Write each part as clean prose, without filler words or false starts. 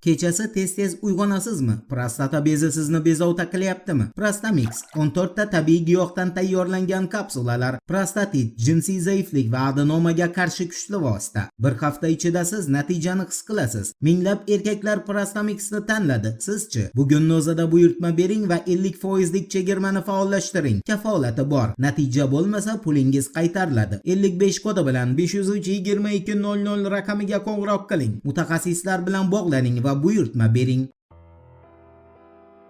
Kechasi tez-tez uyg'onasizmi? Prostata bezi sizni bezovta qilyaptimi? Prostamix 14 ta tabiiy giyohdan tayyorlangan kapsulalar prostatit, jinsiy zaiflik va adenomaga qarshi kuchli vosita. Bir hafta ichida siz natijani his qilasiz. Minglab erkaklar Prostamixni tanladi. Sizchi? Bugunni o'zida buyurtma bering va 50 lik chegirmani faollashtiring. Kafolati bor. Natija bo'lmasa, pulingiz qaytariladi. 55 kodi bilan 503 22 00 raqamiga qo'ng'iroq qiling. Mutaxassislar bilan bog'laning va buyurtma bering.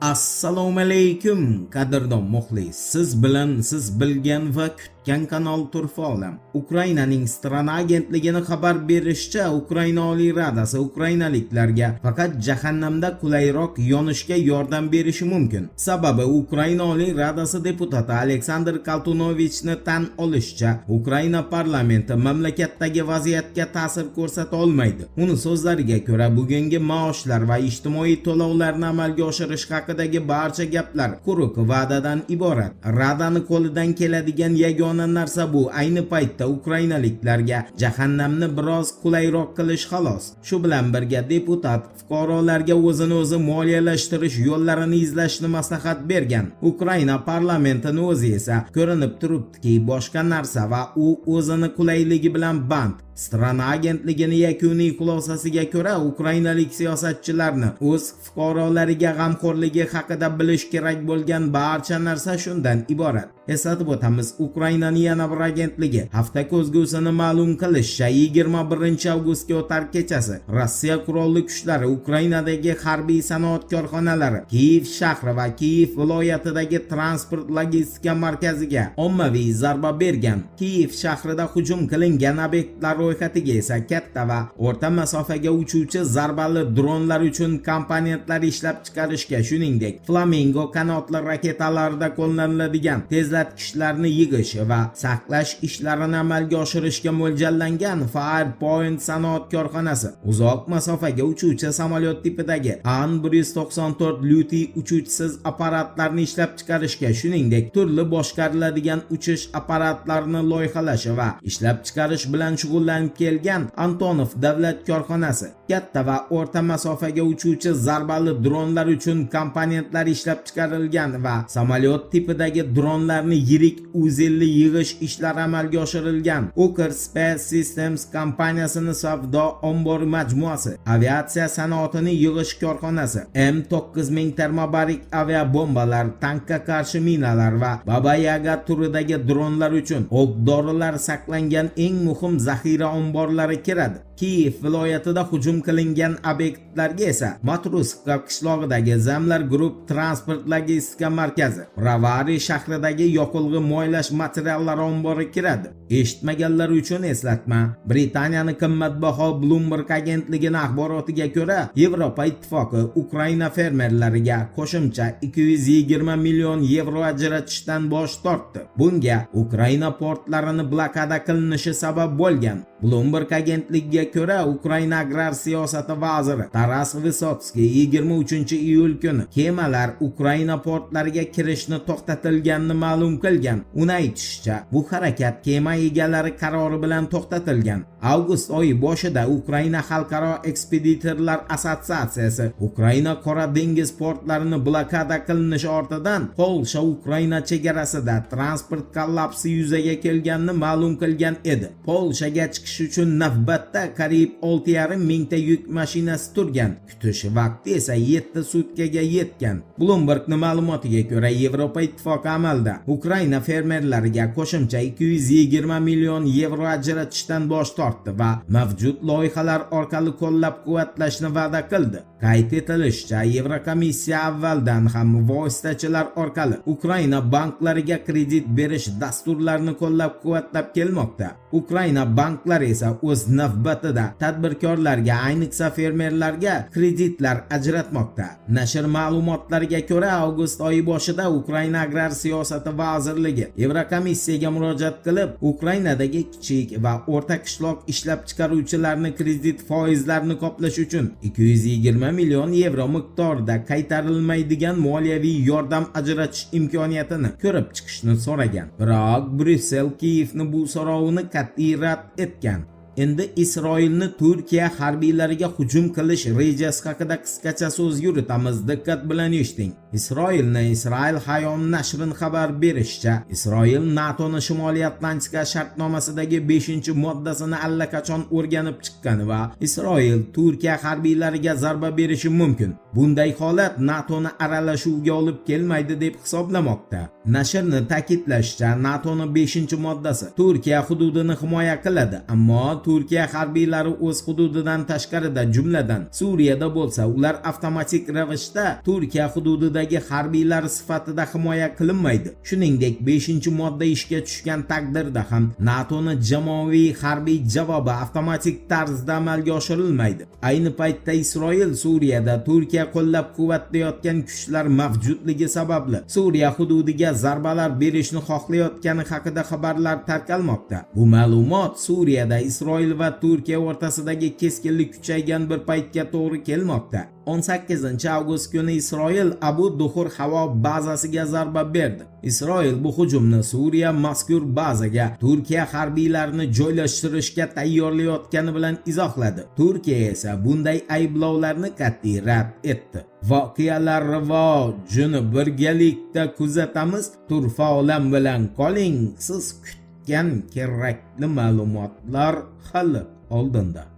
Assalomu alaykum, qadrdon muxlis. Siz bilan siz bilgan va kutgan kanal Turfa olam. Ukrainaning Strana agentligini xabar berishicha, Ukraina Oliy Radasi ukrainaliklarga faqat jahannamda qulayroq yonishga yordam berishi mumkin. Sababi, Ukraina Oliy Radasi deputati Aleksandr Kaltunovichni tan olishicha, Ukraina parlamenti mamlakatdagi vaziyatga ta'sir ko'rsata olmaydi. Uni so'zlariga ko'ra, bugungi maoshlar va ijtimoiy to'lovlarni amalga oshirish haqidagi barcha gaplar quruq va'dadan iborat. Radani qo'lidan keladigan yagona narsa bu ayni paytda ukrainaliklarga jahannamni biroz qulayroq qilish, xolos. Shu bilan birga deputat fuqarolarga o'zini o'zi moliyalashtirish yo'llarini izlashni maslahat bergan. Ukraina parlamentini o'zi esa ko'rinib turibdiki, boshqa narsa va u o'zini qulayligi bilan band. Strana agentligini yakuniy xulosasiga ko'ra, ukrainalik siyosatchilarni o'z fuqarolariga g'amxo'rligi haqida bilish kerak bo'lgan barcha narsa shundan iborat. Eslatib o'tamiz, Ukrainaning yana bir agentligi hafta ko'zgusini ma'lum qilishicha, 21 avgustga o'tar kechasi Rossiya qurolli kuchlari Ukrainadagi harbiy sanoat korxonalari, Kiyev shahri va Kiyev viloyatidagi transport logistika markaziga ommaviy zarba bergan. Kiyev shahrida hujum qilingan obyektlar ro'yxatiga esa katta va o'rta masofaga uchuvchi zarbali dronlar uchun komponentlar ishlab chiqarishga, shuningdek, Flamingo qanotli raketalarida qo'llaniladigan tezlatkichlarni yig'ish va saqlash ishlarini amalga oshirishga mo'ljallangan Fire Point sanoat korxonasi, uzoq masofaga uchuvchi samolyot tipidagi An-194 Lyutiy uchuvchisiz apparatlarni ishlab chiqarishga, shuningdek, turli boshqariladigan uchish apparatlarini loyihalash va ishlab chiqarish bilan shug'ullanib kelgan Antonov davlat korxonasi, katta va o'rta masofaga uchuvchi zarbali dronlar uchun komponentlar ishlab chiqarilgan va samolyot tipidagi dronlarni yirik uzelli yig'ish ishlari amalga oshirilgan Ukr Space Systems kompaniyasini savdo ombor majmuasi, aviatsiya sanoatini yig'ish korxonasi, M9000 termobarik aviabombalar, tankka qarshi minalar va Baba Yaga turidagi dronlar uchun o'q dorilar saqlangan eng muhim zaxira omborlari kiradi. Kiyev viloyatida hujum qilingan obyektlarga esa Matrusivka qishlog'idagi Zamlar Group transport logistika markazi, Bravari shahridagi yoqilg'i moylash materiallari ombori kiradi. Eshitmaganlar uchun eslatma. Britaniyani qimmatbaho Bloomberg agentligini axborotiga ko'ra, Yevropa Ittifoqi Ukraina fermerlariga qo'shimcha 220 million yevro ajratishdan bosh tortdi. Bunga Ukraina portlarini blokada qilinishi sabab bo'lgan. Bloomberg agentligiga ko'ra, Ukraina agrar siyosati vaziri Taras Visotskiy 23 iyul kuni kemalar Ukraina portlariga kirishni to'xtatilganini ma'lum qilgan. Uni aytishicha, bu harakat kema egalari qarori bilan to'xtatilgan. Avgust oyi boshida Ukraina Xalqaro ekspeditorlar assotsiatsiyasi Ukraina Qora dengiz portlarini blokada qilinishi ortidan Polsha Ukraina chegarasida transport kollapsi yuzaga kelganini ma'lum qilgan edi. Polshaga chiqish uchun navbatda qariyb 6,5 mingta yuk mashinasi turgan. Kutish vaqti esa 7 sutkaga yetgan. Bloombergning ma'lumotiga ko'ra, Yevropa Ittifoqi amalda Ukraina fermerlariga qo'shimcha 220 million yevro ajratishdan bosh tortdi va mavjud loyihalar orqali qo'llab-quvvatlashni va'da qildi. Qayd etilishicha, Yevrokomissiya avvaldan ham vositachilar orqali Ukraina banklariga kredit berish dasturlarini qo'llab-quvvatlab kelmoqda. Ukraina banklari esa o'z navbatida tadbirkorlarga, ayniqsa fermerlarga kreditlar ajratmoqda. Nashr ma'lumotlariga ko'ra, avgust oyi boshida Ukraina agrar siyosati vazirligi Yevrokomissiyaga murojaat qilib, Ukrainadagi kichik va o'rta qishloq ishlab chiqaruvchilarni kredit foizlarini qoplash uchun 220 million yevro miqdorida qaytarilmaydigan moliyaviy yordam ajratish imkoniyatini ko'rib chiqishni so'ragan. Biroq Bryussel Kiyevni bu so'rovini qat'iy rad etgan. Endi Isroilni Turkiya harbiylariga hujum qilish rejasi haqida qisqacha so'z yuritamiz. Diqqat bilan eshiting. Isroilni Israel Hayom nashrini xabar berishicha, Isroil NATOni Shimoliy Atlantika shartnomasidagi 5-moddasini allaqachon o'rganib chiqqan va Isroil Turkiya harbiylariga zarba berishi mumkin. Bunday holat NATOni aralashuvga olib kelmaydi deb hisoblamoqda. Nashrni ta'kidlashicha, NATOni 5-moddasi Turkiya hududini himoya qiladi, ammo Turkiya harbiylari o'z hududidan tashqarida, jumladan Suriyada bo'lsa, ular avtomatik ravishda Turkiya hududidagi harbiylar sifatida himoya qilinmaydi. Shuningdek, 5-modda ishga tushgan taqdirda ham NATOni jamoaviy harbiy javobi avtomatik tarzda amalga oshirilmaydi. Ayni paytda Isroil Suriyada Turkiya qo'llab-quvvatlayotgan kuchlar mavjudligi sababli Suriya hududiga zarbalar berishni xohlayotgani haqida xabarlar tarqalmoqda. Bu ma'lumot Suriyada Isroil va Turkiya o'rtasidagi keskinlik kuchaygan bir paytga to'g'ri kelmoqda. 18 avgust kuni Isroil Abu Duhur havo bazasiga zarba berdi. Isroil bu hujumni Suriya mazkur bazaga Turkiya harbiylarini joylashtirishga tayyorlayotgani bilan izohladi. Turkiya esa bunday ayblovlarni qat'iy rad etdi. Voqealar rivojini birgalikda kuzatamiz. Turfa olam bilan qoling. Siz kutgan kerakli ma'lumotlar hali oldinda.